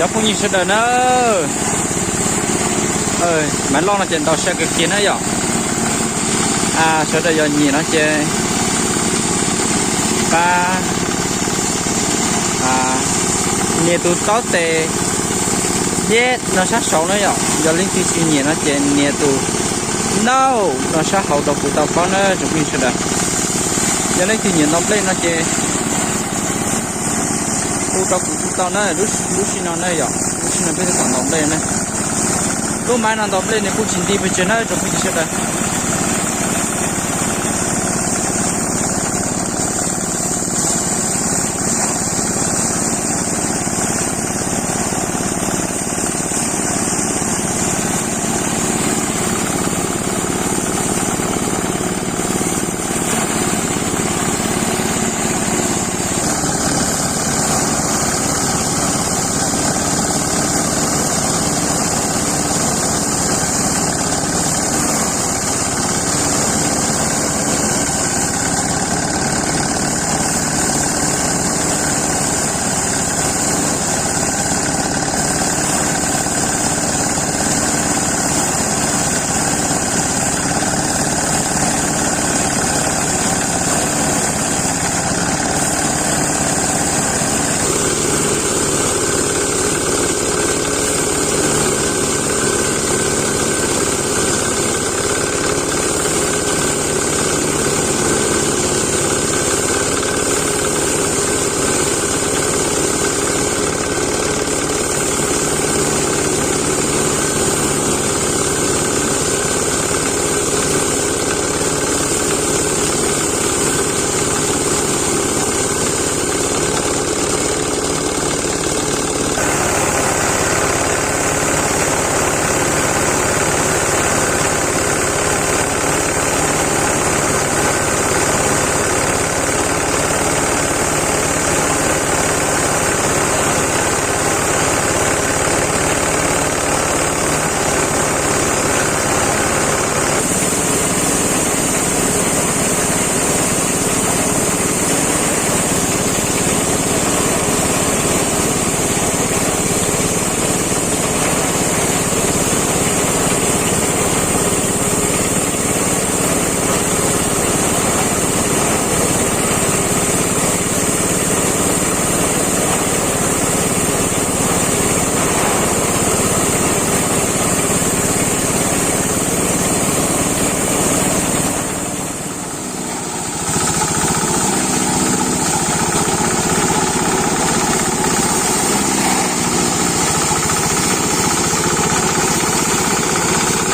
Cov phooj ywg sawv daws na, maiv loj no ces ntaus sai kawg kiag na yom. Sawv daws yog nyiam no ces pab nias tus taub tes yeb no sab saud na yom. Yog leej twg tsis nyiam no ces nias tus no no sab hauv rau kuv tau paub na tsoom phooj ywg sawv daws. Yog leej twg nyiam ntaus nplej no ces hu rau kuv tau na, lub sij no na yom, lub sij no peb tab tom ntaus nplej na. Lub maiv no ntaus nplej nws kuj tsis nti pes tsawg na tsoom phooj ywg sawv daws.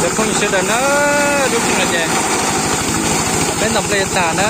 Cov phooj ywg sawv daws na, lub sij no ces peb ntaus nplej tag na.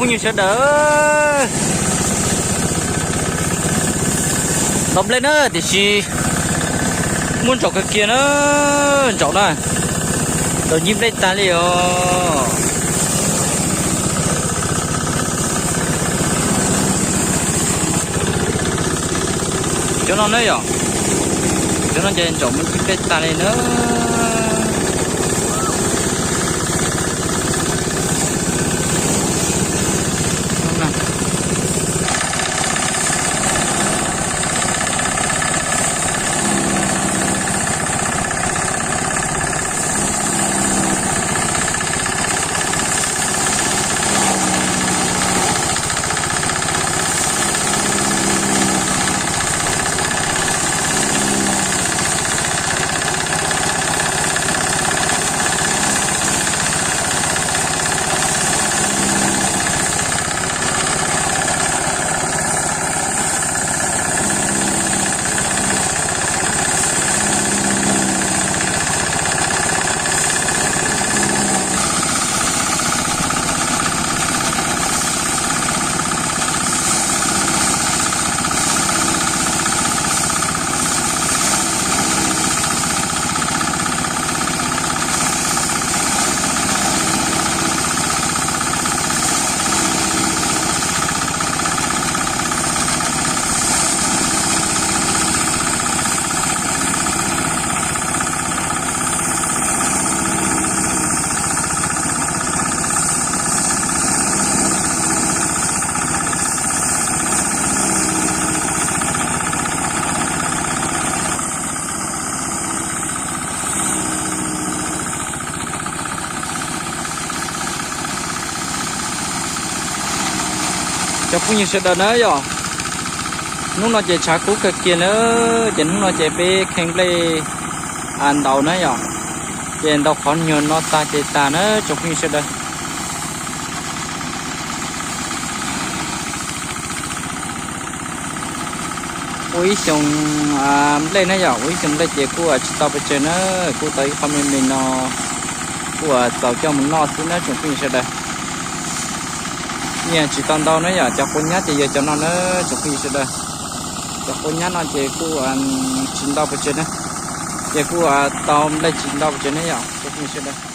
Phooj ywg sawv daws, ntaus nplej na tiam sis muaj ntsaum kawg kiag na, ntsaum na, ntaus ncej nplej tag li os. Cov no na yom, cov no ces ntsaum muaj ncej nplej tag li na. Cov phooj ywg sawv daws na yom, hnub no ces tshav kub kawg kiag na, ces hnub no ces peb kheev nplej ntaus na yom, ces ntaus qhov nyuag no tag ces tag na tsoom phooj ywg sawv daws. Ua ib xyoos nplej na yom, ua ib xyoos nplej ces kuj tsis tau pes tsawg na, kuj tau ib qho me me no kuj txaus coj mus noj xwb na tsoom phooj ywg sawv daws. Nyiaj tsis tau ntau na yom, cov quav nyab ces yog cov no na tsoom phooj ywg sawv daws. Cov quav nyab no ces kuj tsis ntau pes tsawg na, ces kuj tau nplej tsis ntau pes tsawg na yom tsoom phooj ywg sawv daws.